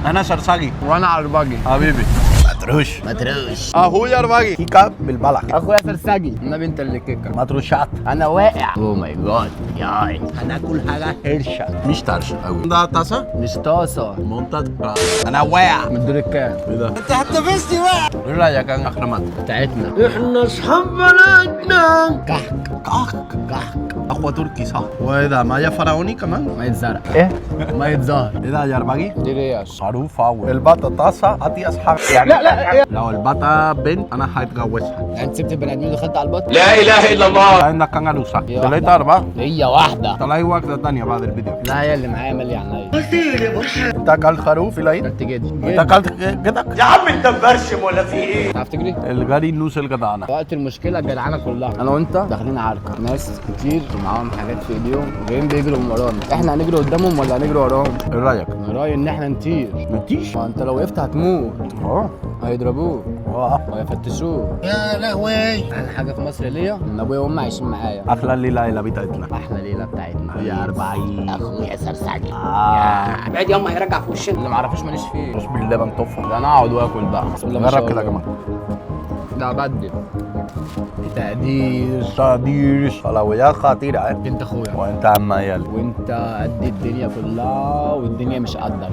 انا سرساجي. وانا عربجي. حبيبي مطروش. مطروش. اخويا عربجي كيكا بالبلح. اخويا سرسجي النبي انت اللي كيكه. مطروشات. انا واقع. oh my God ياي. هناكل حاجة هرشه مش طرشه قوي. ده طاسه. مش طاسه. منتج. انا واقع. من الدور الكام؟ ايه ده؟ انت هتنفسني بقى. ايه رايك يا اخرمان؟ بتاعتنا احنا اصحاب بلدنا. كحك. كحك. كحك. اخوة تركي صح؟ وايه ده مية فرعوني كمان؟ مية زرق. ايه؟ مية زهر. ايه ده يا عربجي؟ دي ريش. معروف أوي البطة طاسة أتي أصحاب يعني. لا لا لو البطة بنت أنا هتجوزها. يعني انت سبت البني ادمين ودخلت على البط؟ عندك كنغروسة. هي واحدة. ثلاثة أربعة. هي واحدة. طلعي واحدة تانية بعد الفيديو. لا هي اللي معايا مالية عينيا. أنت أكلت خروف في العيد؟ اكلت جدي. أنت أكلت جدك؟ تعرف تجري؟ الجري النوس الجدعنة. وقت المشكلة الجدعنه كلها انا وانت داخلين عركة، ناس كتير ومعاهم حاجات في ايديهم وجايين بيجروا من ورانا، احنا هنجري قدامهم ولا هنجري وراهم؟ إيه رأيك؟ انا رايي ان احنا نطير. متيش؟ ما انت لو وقفت هتموت. أه. هيضربوك أه. ويفتشوك. يا لهوي. احلى حاجة في مصر ليا ان ابويا وامي عايشين معايا. أحلى ليلة إلى بتاعتنا. احلى ليلة بتاعتنا. يا أربعين. اخويا سرسجي. آه. ابعد ياما هيرجع في وشنا. اللي معرفوش ماليش فيه. رز باللبن تحفة. ده انا اقعد واكل بقى. بسم الله ما شاء جرب كده يا الله. جماعة. ده بدل تقدير. تقدير. حلويات خطيرة. انت اخويا. وأنت عم يالي. وانت قد الدنيا كلها والدنيا مش قدك.